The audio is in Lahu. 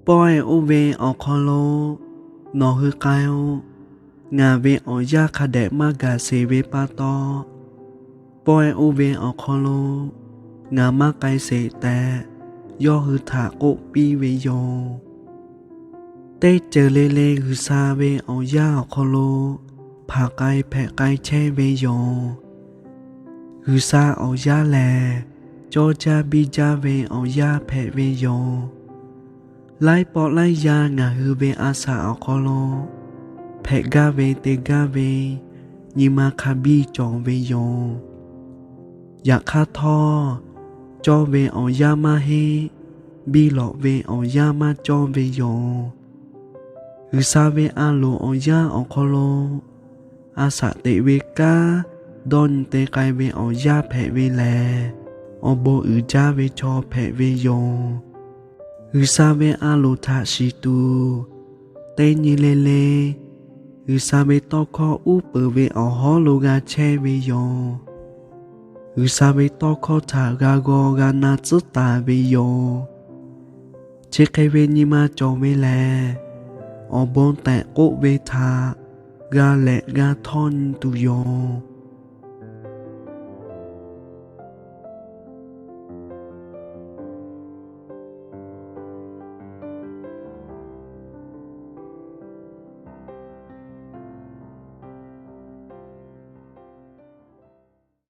Pawehˇ oˇ ve awˬ hk'aw lo nawˬ hui k'ai-o. Ngaˬ ve awˬ yanˇ hk'a dehꞈ maˇ gaˬ sheˍ ve pa taw, pawehˇ oˇ ve awˬ hk'aw lo ngaˬ maˇ k'ai sheˍ tehꞈ, yawˇ hui htaꞈ k'oˆ piˇ ve yoˬ. Teˇ ceuˬ le le G'uiˬsha ve awˬ yanˇ awˬ hk'aw lo hpanˍ k'ai hpehꞈ k'ai chehˇ ve yoˬ. G'uiˬsha awˬ yanˇ lehˬ, cawˇ jaˇ biˇ jaˇ ve awˬ yanˇ hpehꞈ ve yoˬ. Laiˉ pawˆ laiˉ yaˇ ngaˬ hui ve a shaꞈ awˬ hk'aw lo hpehꞈ gaˇ ve te gaˇ ve nyi ma hk'a biˇ cawˬ ve yoˬ. Yaꞈ hk'aˇ htawˇ, cawˇ ve awˬ yanˇ maˇ heˆ, biˇ lawꞈ ve awˬ yanˇ maˇ cawˇ ve yoˬ. G'uiˬsha ve a loˍ awˬ yanˇ awˬ hk'aw lo a shaꞈ teꞈ ve kanˉ dawˇ nyi te k'ai ve awˬ yanˇ hpehꞈ ve lehˬ, awˬ bon uiˍ jaˇ ve chaw hpehꞈ ve yoˬ. G'uiˬsha ve a loˍ htaꞈ shiˍ tuˬ, teˇ nyi le le G'uiˬsha ve tawˇ hkawˇ uˉ peunˍ ve awˬ hawˉ lo g'a chehˇ ve yoˬ. G'uiˬsha ve tawˇ hkawˇ htaꞈ g'a g'aw g'a na tcuhˉ taˍ ve yoˬ. Chi hk'e ve nyi ma cawˬ ve lehˬ, awˬ bon tehꞈ k'oˆ ve htaꞈ g'a lehꞈ g'a htawˇ nyi tuˬ yoˬ.